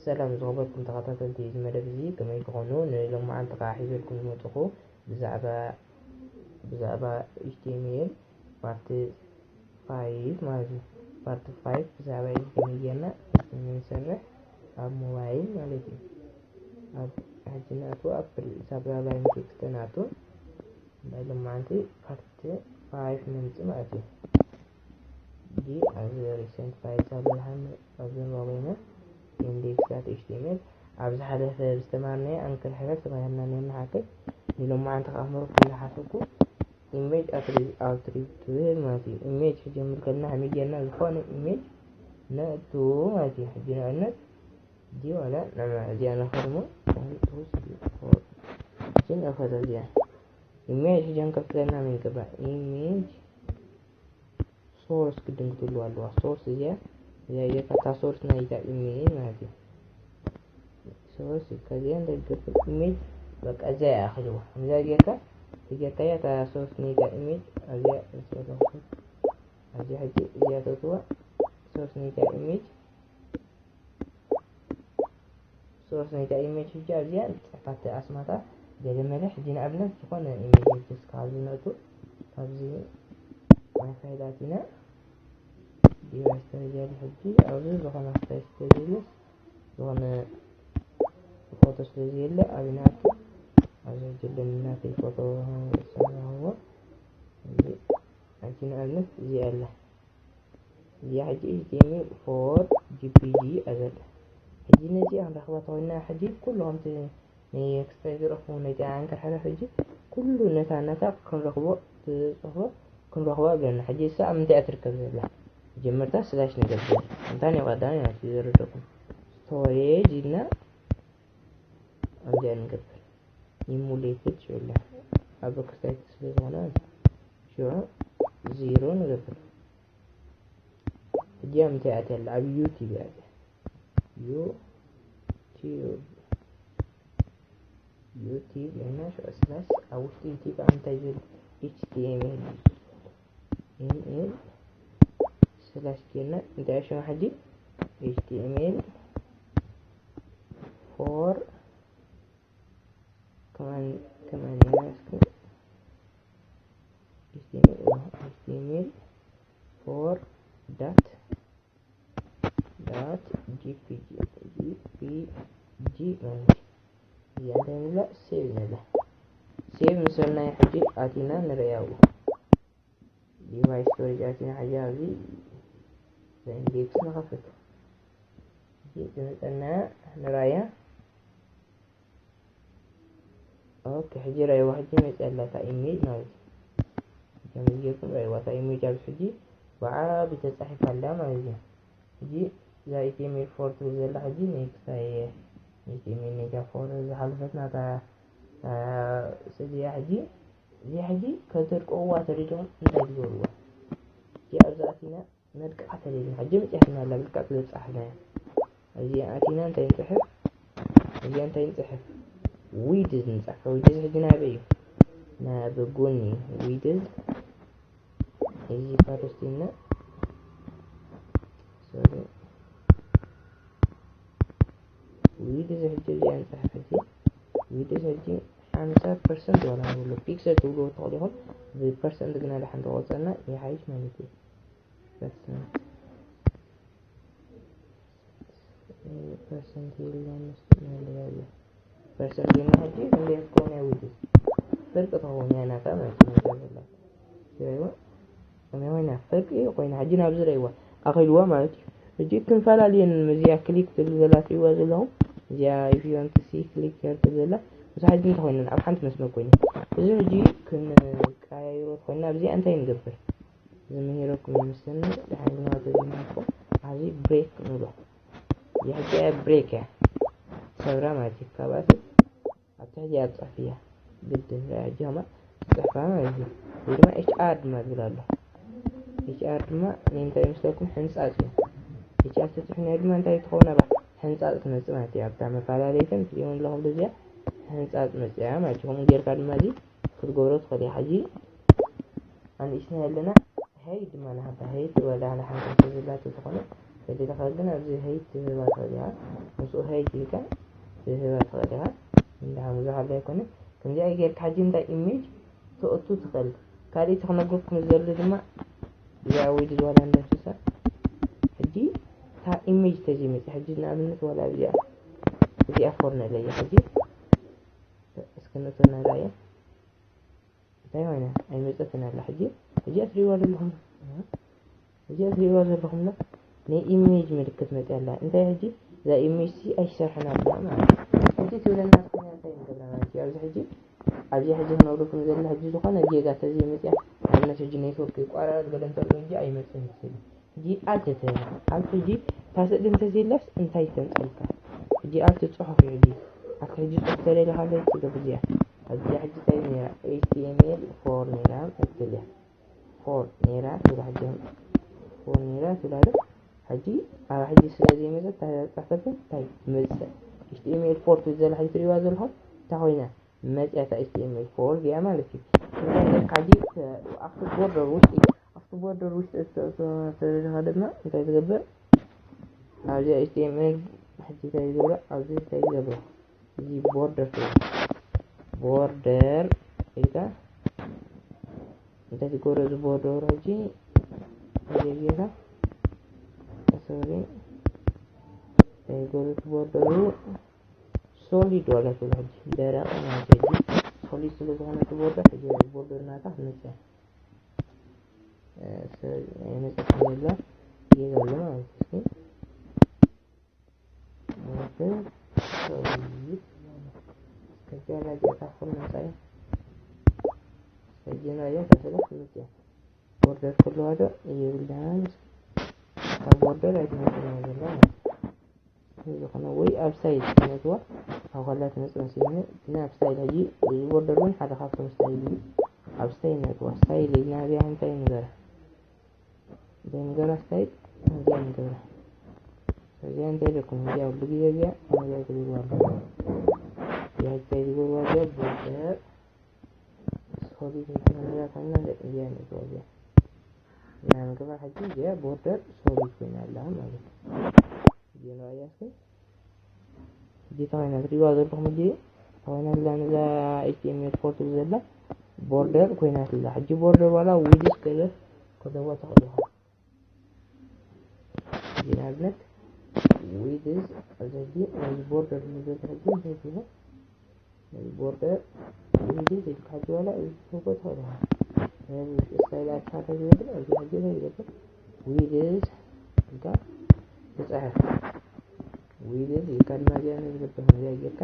ሰላም ዝኸበርኩም ተኸታተልቲ እዚ መደብ እዚ፣ ከመይ ትኾኑ? ንሎማዓንቲ ከዓ ሒዘልኩም ዝመፅኹ ብዛዕባ ብዛዕባ ኤች ቲ ኤም ኤል ፓርት ፋይቭ ማለት እዩ። ፓርት ፋይቭ ብዛዕባ እዚ ከመይ ጌርና ንሰርሕ ኣብ ሞባይል ማለት እዩ። ኣብ ሕጂ ንኣቱ ኣብ ፕሪ- ሳብላላይን ቴክስት ንኣቱ ናይ ሎማዓንቲ ፓርት ፋይቭ ንምፅእ ማለት እዩ። እዚ ኣብዚ ሪሰንት ፋይል ሳብላላይን ኣብዚ ንረኽቦ ኢና። ኢንዴክስ ዳት ኤች ቲ ኤም ኤል ኣብ ዝሓለፈ ዝተማርናዮ ኣንክል ሕረግ ተማሂርና ነርና ሓቀይ። ንሎማዓንቲ ከዓ ክምህረኩም ዝሓሰብኩ ኢሜጅ ኣትሪቢዩት ትብል ማለት እዩ። ኢሜጅ ሕጂ ክንብል ከለና ከመይ ጌርና ዝኾነ ኢሜጅ ነእቱ ማለት እዩ። ሕጂ ንኣብነት እዚ ዋላ ንዕማ እዚኣ ንኸድሞ እዚኣ ንኸዶ እዚኣ ኢሜጅ ሕጂ ክንከፍተልና መን ይገባእ ኢሜጅ ሶርስ ግድን ክትህልዋ ኣለዋ። ሶርስ እዚኣ እዚኣ እዚኣ ካብታ ሶርስ ናይታ ኢሜይል ማለት እዩ። ሶርስ ከዚኣ እንታይ ትገብር ኢሜይል በቃ እዚኣ እያ ክልዋ እዚኣ ጌርካ እዚኣ እታ ሶርስ ናይታ ኢሜይል እዚኣ እዚኣ እዚኣ ሕጂ እዚኣ ተትዋ ሶርስ ናይታ ኢሜይል ሶርስ ናይታ ኢሜጅ ሕጂ ኣብዚኣ ንፅሕፋት ኣስማታ ገለ መለ ሕጂ ንኣብነት ዝኾነ ኢሜጅ ጀስት ካብዚ ነእቱ ካብዚ ናይ ፋይላት ኢና ዲቫይስ ተረጃሊ ሕጂ ኣብዚ ዝኾነ ክታይ ስለዘየለስ ዝኾነ ፎቶ ስለዘየለ ኣብ ናቱ ኣብዚ ሕጂ ኣለኒ ናተይ ፎቶ ሰራህዎ እዚ ሕጂ ንኣብነት እዚኣ ኣላ እዚኣ ሕጂ ኤች ቲ ኤም ኤል ፎር ጂ ፒ ጂ ኣዘል ሕጂ ነዚኣ ክንረኽባ ተኾይና ሕጂ ኩሉ ከምቲ ንክስታይ ዝረኽቡ ነዚኣ ኣንከር ሕረ ሕጂ ኩሉ ነታ ነታ ክንረኽቦ ትፅሕፎ ክንረኽቦ ብለና ሕጂ እሳ ኣብ ምንታይ እያ ትርከብ ዘላ መጀመርታ ስላሽ ንገብር እንታይ ናይ ቀዳሚ ማለት እዩ ዘረደኩም ስቶሬጅ ኢልና ኣብዚኣ ንገብር ኢሙሌትድ ሽዑ ኣብ ክስታይ ስለ ዝኾነ ሽዑ ዜሮ ንገብር ሕጂ ኣብ ምንታይ ኣትያ ኣላ ኣብ ዩቲብ እያ ኣትያ ዩቲብ ዩቲብ ኢልና ሽዑ ስላሽ ኣብ ውሽጢ ዩቲብ ኣብ ምንታይ ዝብል ኤች ቲ ኤም ኤል ኤም ኤል ስላሽ ጌርና እንታይ ሽማ ሕጂ ኤች ቲ ኤም ኤል ፎር ከማን ከማን ይመስል ኤች ቲ ኤም ኤል ኤች ቲ ኤም ኤል ፎር ዳት ዳት ጂ ፒ ጂ ጂ ፒ ጂ ማለት እዩ። እዚኣ እንታይ ንብላ ሴቭ ንብላ ሴቭ ምስ በልናዮ ሕጂ ኣቲና ንርእያ ኣብኡ ዲቫይስ ስቶሬጅ ኣቲና ሕጂ ኣብዚ ኢንዴክስ ንኸፍት እዚ ዝመፀና ንራያ ኦኬ ሕጂ ራይዋ ሕጂ መፅያ ኣላ እታ ኢሜጅ ማለት እዩ ከምዚ ጌርኩም ራይዋ እታ ኢሜጅ ኣብዚ ሕጂ ብዓቢ ተፃሒፋ ኣላ ማለት እዩ ሕጂ እዛ ኢቲኤምኤል ፎር ትብል ዘላ ሕጂ ኔክስት ኣየ ኢቲኤምኤል ኔጋ ፎር ዝሓለፈትና እታ ስእሊ እያ ሕጂ እዚኣ ሕጂ ከዘድቅቕዋ ተሪዶም እንታይ ዝገብርዋ እዚኣ ኣብዛ ኣቲና ነድቅዓ ተሪድና ሕጂ መፅያትና ኣላ ብልክዕ ስለ ዝፀሓፍናያ እዚኣ ኣቲና እንታይ ንፅሕፍ እዚኣ እንታይ ንፅሕፍ ዊድዝ ንፅሕፈ ዊድዝ ሕጂ ናበይ እዩ ናብ ጎኒ ዊድዝ እዚ ፓረስቲና ዊድዝ ሕጂ እዚኣ ንፅሕፍ ሕጂ ዊድዝ ሕጂ ሓምሳ ፐርሰንት ዋላ ንብሎ ፒክሰል ትብልዎ ትኽእሉ ኢኹም ብፐርሰንት ግና ድሓን ተቆፀና ይሓይሽ ማለት እዩ ፐርሰንት ፐርሰንት የለን መለያ የለን ፐርሰንት ግን ሕጂ ክንደይ ክትከውን እያ ዊድዝ ፍርቂ ትኸውን እያ ናታ ማለት እዩ መጀመርያ ስለዚ ኮይና ፍርቂ ኮይና ሕጂ ናብዚ ረይዋ ኣኺልዋ ማለት እዩ ሕጂ ክንፈላለየን እዚኣ ክሊክ ትብል ዘላ ትሪዋ ዘለኹም እዚኣ if you want to see click here ትብል ዘላ ብዙ ሕጂ እንተኮይነን ኣብ ሓንቲ መስመር ኮይነ እዚ ሕጂ ክንቀያይሮ ኮይና ኣብዚኣ እንታይ ንገብር ዝምሂረኩም ይመስለኒ ድሓን ድማ ተዘይማርኩም ኣብዚ ብሬክ ንብሎ ይሕጂ ብሬክ እያ ሰብራ ማለት እዩ ካብኣቲ ኣብ ትሕቲ እያ ትፅሕፍ እያ ግድን ሕጂ ከማ ትፅሕፋ ማለት እዩ ወይ ድማ ኤች ኣር ድማ ዝብል ኣሎ ኤች ኣር ድማ ንምንታይ ይመስለኩም ሕንፃፅ እዩ ኤች ኣር ተፅሒፍናዮ ድማ እንታይ ትኸውን ኣብ ሕንፃፅ ትመፅእ ማለት እዩ ኣብታ መፈላለይትን ትሪእውን ኣለኹም እዚኣ ሕንፃፅ መፅያ ማለት እዩ ከምኡ ጌርካ ድማ እዚ ክትገብሮ ትኽእል እያ ሕጂ ኣንእሽና ኣለና ሄይ ድማ ንሃባ ሄይ ትበላ ንሓንቲ ዘላቶ ዝኾነ ተደሊኻ ግን ኣብዚ ሀይት ትህባ ትኽእል ኢኻ። ምስኡ ሀይት ኢልካ ትህባ ትኽእል ኢኻ። እንዳ ብዙሕ ኣሎ ኣይኮነ። ከምዚኣ ጌርካ ሕጂ እንታይ ኢሜጅ ተእቱ ትኽእል። ካልእ ክነግረኩም ዝደሊ ድማ እዚኣ ዊድዝ ዋላ እንደምስሳ። ሕጂ እታ ኢሜጅ ተዘይመጽእ፣ ሕጂ ንኣብነት ዋላ እዚኣ፣ እዚኣ ፎር ንለያ ሕጂ። እስኪ ንእቶ ንርኣያ። እንታይ ኮይና? ኣይመጸትን ኣላ። ሕጂ፣ ሕጂ እትሪእዋ ዘለኹም፣ ሕጂ እትሪእዋ ዘለኹም ዶ? ናይ ኢሜጅ ምልክት መጽያ ኣላ። እንታይ ሕጂ? እዛ ኢሜጅ ሲ ኣይሰርሕን ኣላ ማለት እዩ። ሕጂ ትብለና ትኾና እንታይ ንገብራ ማለት እዩ? ኣብዚ ሕጂ፣ ኣብዚ ሕጂ ክነግረኩም ዘለና ሕጂ ዝኾነ ጌጋ ተዘይመጽያ፣ ንኣብነት ሕጂ ኔትወርክ ይቋራረጽ ገለ እንተሎ ሕጂ ኣይመጽእን ይኽእል እዩ። ሕጂ ኣልት ትህባ። ኣልት ሕጂ እታ ስእሊ እንተዘየላስ እንታይ ተምጸልካ? ሕጂ ኣልት ጽሑፍ እዩ። ሕጂ ኣልት ሕጂ ጽሑፍ ተደሊኻ እንታይ ትገብር እዚኣ? ኣብዚኣ ሕጂ እንታይ ነይራ? ኤች ቲ ኤም ኤል ፎር ነይራ ትብል እያ። ፎር ነይራ ትብላ ሕጂ። ፎር ነይራ ትብላ ዶ? ሕጂ ኣብ ሕጂ ስለ ዘይመጸት እታ ጽሕፈት እንታይ ትመጽእ? ኤች ቲ ኤም ኤል ፎር ትብል ዘላ ሕጂ ትሪእዋ ዘለኹም እንታይ ኮይና? መጽያ እታ ኤች ቲ ኤም ኤል ፎር እዚኣ ማለት እዩ። እንታይ ጌርካ ሕጂ ኣብቲ ቦርደር ውሽጢ፣ ኣብቲ ቦርደር ውሽጢ እተ-፣ እተ-፣ ተደሊኻ ድማ እንታይ ትገብር? ኣብዚኣ ኤች ቲ ኤም ኤል ሕጂ እንታይ ይገብራ? ኣብዚ እንታይ ይገብራ? እዚ ቦርደር ትብል። ቦርደር ኢልካ እንታይ ትገብሮ? እዚ ቦርደሩ ሕጂ እንታይ ጌርካ? ሶሪ። እንታይ ትገብሮ? እቲ ቦርደሩ ሶሊድ ዋላ ትብሎ ሕጂ ደረቕ ማለት እዩ። ሶሊድ ስለ ዝኾነ እቲ ቦርደር ሕጂ ቦርደር ናታ ክትመጽእ እያ። እ፣ ሶሊድ ኣይመጸትን ዘላ ጌጋ ኣሎ ማለት እዩ። እስኪ ኦኬ፣ ሶሊድ ከዚያ ናዚኣ ታኹል መጻኢ ከዚያ ናዚኣ ታሰለፍ ምጽያ ቦርደር ክልዋ ዶ የብላን። ካብ ቦርደር ኣይትመጽእ ዘላ ማለት እዩ። ዝኾነ ወይ ኣብ ስታይል ነትዋ ኣብ ኳላ ትመጽእ መሲልኒ፣ ግን ኣብ ስታይል ሕጂ እዚ ቦርደር እውን ሓደ ካብቶም ስታይል እዩ። ኣብ ስታይል ነትዋ፣ ስታይል ኢልና እዚኣ እንታይ ንገራ? እንታይ ንገራ? ስታይል እዚኣ ንገብራ። እዚኣ እንታይ ኢለኩም? እዚኣ ኩሉ ግዜ እዚኣ እንታይ ትብልዋ ኣለኹም? እዚኣ እንታይ ትብልዋ? እዚኣ ቦርደር ሶሊድ ንክንብላ ኮይና እዚኣ ንግባ እዚኣ። እና ንግባ ሕጂ እዚኣ ቦርደር ሶሊድ ኮይና ኣላ ማለት እዩ። እዚኣ ንርእያ እስኪ። እዚኣ ተኾይና ትሪእዋ ዘለኹም እዚኣ ተኾይና ኣላ ነዛ ኤች ቲ ኤም ኤል ፎር ትብል ዘላ ቦርደር ኮይና ኣላ። ሕጂ ቦርደር ዋላ ዊድዝ ገለ ከተዋ ትኽእሉ ኢኹም። እዚ ንኣብነት ዊድዝ ኣብዚ ሕጂ ነዚ ቦርደር ንዘሎ ሕጂ እንታይ ትብሎ? ነዚ ቦርደር ዊድዝ ኢልካ ሕጂ ዋላ እዚ ትህቦ ትኽእል ኢኻ። ነዚ ውሽጢ ስታይል ኣትሓተ ዝብል ኣብዚ ሕጂ እንታይ ይገብር? ዊድዝ ኢልካ ትጽሕፍ። ዊድዝ ኢልካ ድማ እዚኣ ነዚ ገበህ እዚኣ ጌርካ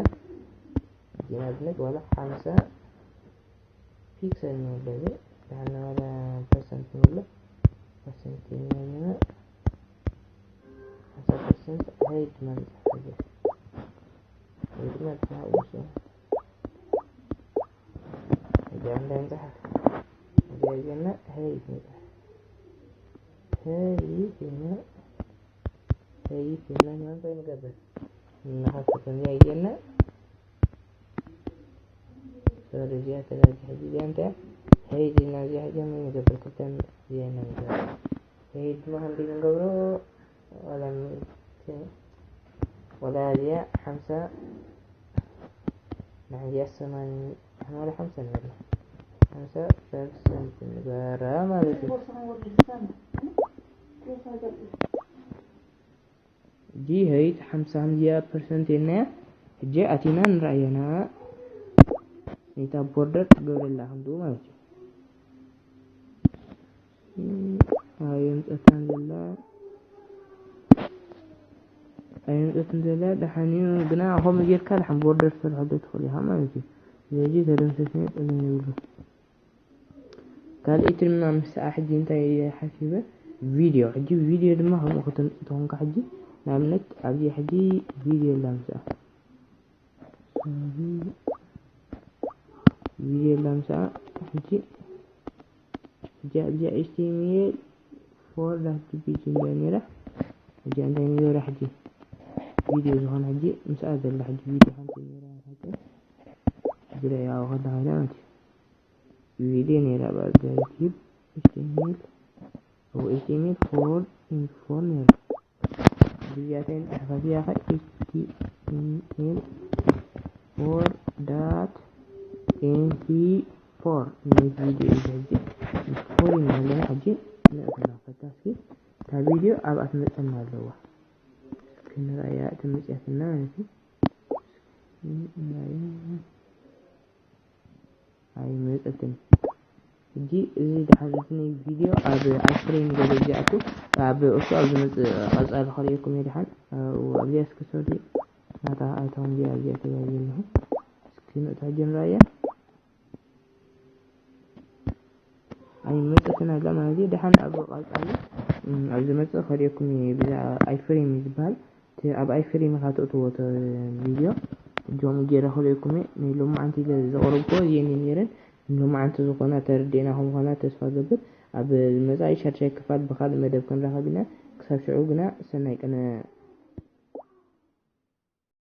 እዚ ንኣብነት ዋላ ሓምሳ ፒክሰል ንበል፣ ደሓና ዋላ ፐርሰንት ንብሎ፣ ፐርሰንት ንበል፣ ሓምሳ ፐርሰንት ሃይድ ማለት እዩ። ወይ ድማ ብሓቂ ምስ እዚኣ እንታይ ንጽሓፍ? እዚኣ ጌርና ሃይድ ንጽሓፍ። ሃይድ ኢልና፣ ሃይድ ኢልና ንመንታይ ንገብር? ንኸፍት እዚኣ ጌርና ሶሪ፣ እዚኣ ተጋጊ። ሕጂ እዚኣ እንታይ? ሄይ፣ እዚና እዚኣ ሕጂ ምን ንገብር? ክልተ እዚኣ ኢና ንገብር። ሄይ ድማ ክንደይ ንገብሮ? ዋላ ሚእቲ፣ ዋላ እዚኣ ሓምሳ፣ ንሕዚኣ ሰማንያ፣ ዋላ ሓምሳ ንገብር። ሓምሳ ፐርሰንት ንገራ ማለት እዩ። ጂ ሄይት ሓምሳ ከምዚኣ ፐርሰንት የናያ። ሕጂ ኣቲና ንረኣየና። ነታ ቦርደር ትገብረላ ክንዱ ማለት እዩ። ኣየምጸታን ዘላ፣ ኣየምጸትን ዘላ ደሓን እዩ። ግና ከምኡ ጌርካ ደሓን ቦርደር ትሰርሖ ዶ ትኽእል ኢኻ ማለት እዩ። ስለዚ ተደምሰስኒ ጸገም የብሉን። ካልኣይቲ ድማ ምስኣ ሕጂ እንታይ እየ ሓሲበ? ቪድዮ። ሕጂ ቪድዮ ድማ ከምኡ ከተምጽእ ተኾንካ ሕጂ ንኣብነት ኣብዚ ሕጂ ቪድዮ ኣላ ምስኣ። ቪድዮ ኣላ ምስኣ። ሕጂ፣ ሕጂ ኣብዚኣ ኤች ቲ ኤም ኤል ፎር ዳት ጂ ፒ ጂ እንዳ ነይራ። ሕጂ እንታይ ንገብራ ሕጂ? ቪድዮ ዝኾነ ሕጂ ምስኣ ዘላ ሕጂ ቪድዮ ሓንቲ ነይራ ማለት እዩ። ሕጂ ርኣያ ከላ ኮይና ማለት እዩ። ቪድዮ ነይራ ኣብ ኣርዳይት ዩቲዩብ ኤች ቲ ኤም ኤል፣ ኣብ ኤች ቲ ኤም ኤል ፎር ኢንቱ ፎር ነይራ። ብያተይን ጽሕፈት ያኸ ኤች ቲ ኤም ኤል ፎር ዳት ኤም ፒ ፎር ናይ ቪድዮ እዩ። ሕጂ ፎር ኢና ኣለና። ሕጂ ንእትና ፈታስኪ እታ ቪድዮ ኣብኣ ትመጸና ኣለዋ። ክንራያ ትመጽያትና ማለት እዩ። ኣይመጸትን። ሕጂ እዚ ድሓር እዚ ናይ ቪድዮ ኣብ ኣይፍሬም ገለ ዚኣቱ ኣብ እሱ ኣብ ዝመጽእ ቀጻሊ ከርእየኩም እየ ድሓን። ኣብዚኣ እስኪ ሶሪ ናታ ኣይታውን እዚኣ እዚኣ ተባሂሉ ኣለኹ። እስኪ ንእታ ሕጂ ንራያ። ኣይመጸትን ኣላ ማለት እዩ። ድሓን ኣብ ቀጻሊ ኣብ ዝመጽእ ከርእየኩም እየ። ብዛዕባ ኣይፍሬም እዩ ዝበሃል። እቲ ኣብ ኣይፍሬም ኢኻ ትእትዎ እቲ ቪድዮ። እጆም ገይረ ክርእየኩም እየ። ንሎማዓንቲ ኢለ ዘቕረብክዎ እየን እየን ነይረን። ንሎማዓንቲ ዝኾና ተረዲእና ከም ዝኾና ተስፋ ገብር። ኣብ ዝመጻኢ ሻድሻይ ክፋል ብኻልእ መደብ ክንራኸብ ኢና። ክሳብ ሽዑ ግና ሰናይ ቅነ።